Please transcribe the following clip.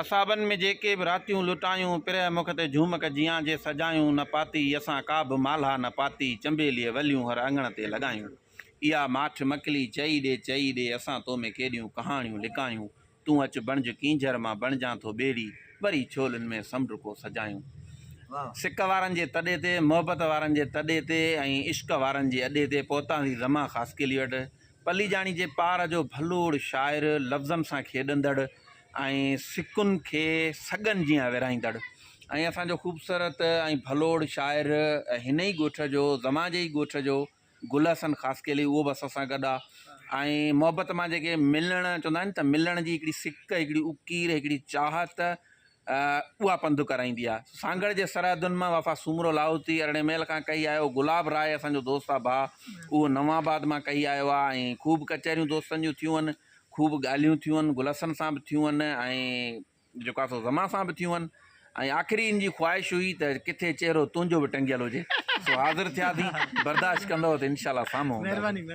اصحابن ۾ جيڪي به راتيون لٽايون، پرهه مک تي جهومڪ جيان جي سجايون، نه پاتي اسان ڪا به مالها نه پاتي، چنبيليء وليون هر اڱڻ تي لڳايون. اها ماٺ مڪلي چئي ڏي چئي ڏي، اسان تو ۾ ڪيڏيون ڪهاڻيون لڪايون، تون اچ بڻج ڪينجهر مان بڻجان ٿو ٻيڙي، وري ڇولين ۾ سمنڊ ڪو سجايون. سڪ وارن جي تڏي تي، محبت وارن جي تڏي تي ۽ عشق وارن جي اڏي تي پهتاسين زمان خاصخيلي وٽ. پليجاڻي جي پار جو ڀلوڙ شاعر، لفظن سان کيڏندڙ ۽ سڪن کي سڳن جيان ورهائيندڙ ۽ اسان جو خوبصورت ۽ ڀلوڙ شاعر هن ئي ڳوٺ جو زمان جي ئي ڳوٺ جو گل حسن خاصخيلي اهو به اسان سان گڏ آ ۽ محبت مان جيڪي ملڻ چوندا آهن ته ملڻ جي هڪڙي سڪ هڪڙي اڪير هڪڙي چاهت اها پنڌ ڪرائيندي آ. سانگهڙ جي سرحدن مان وفا سومرو لاهوتي ارڙهين ميل کان ڪهي آيو. گلاب راء اسان جو دوست آ ڀاء اهو نئون آباد مان ڪهي آيو آ ۽ خوب ڪچهريون دوستن جون ٿيون هن، خوب ڳالهيون ٿيون هن، گل حسن سان به ٿيون هن ۽ جيڪو آ سو زمان سان به ٿيون هن ۽ آخري ان جي خواهش هئي ته ڪٿي چهرو تنهنجو به ٽنگيل هجي سو حاضر ٿياسين برداشت ڪندؤ ته انشاء الله سامهون هونداسين.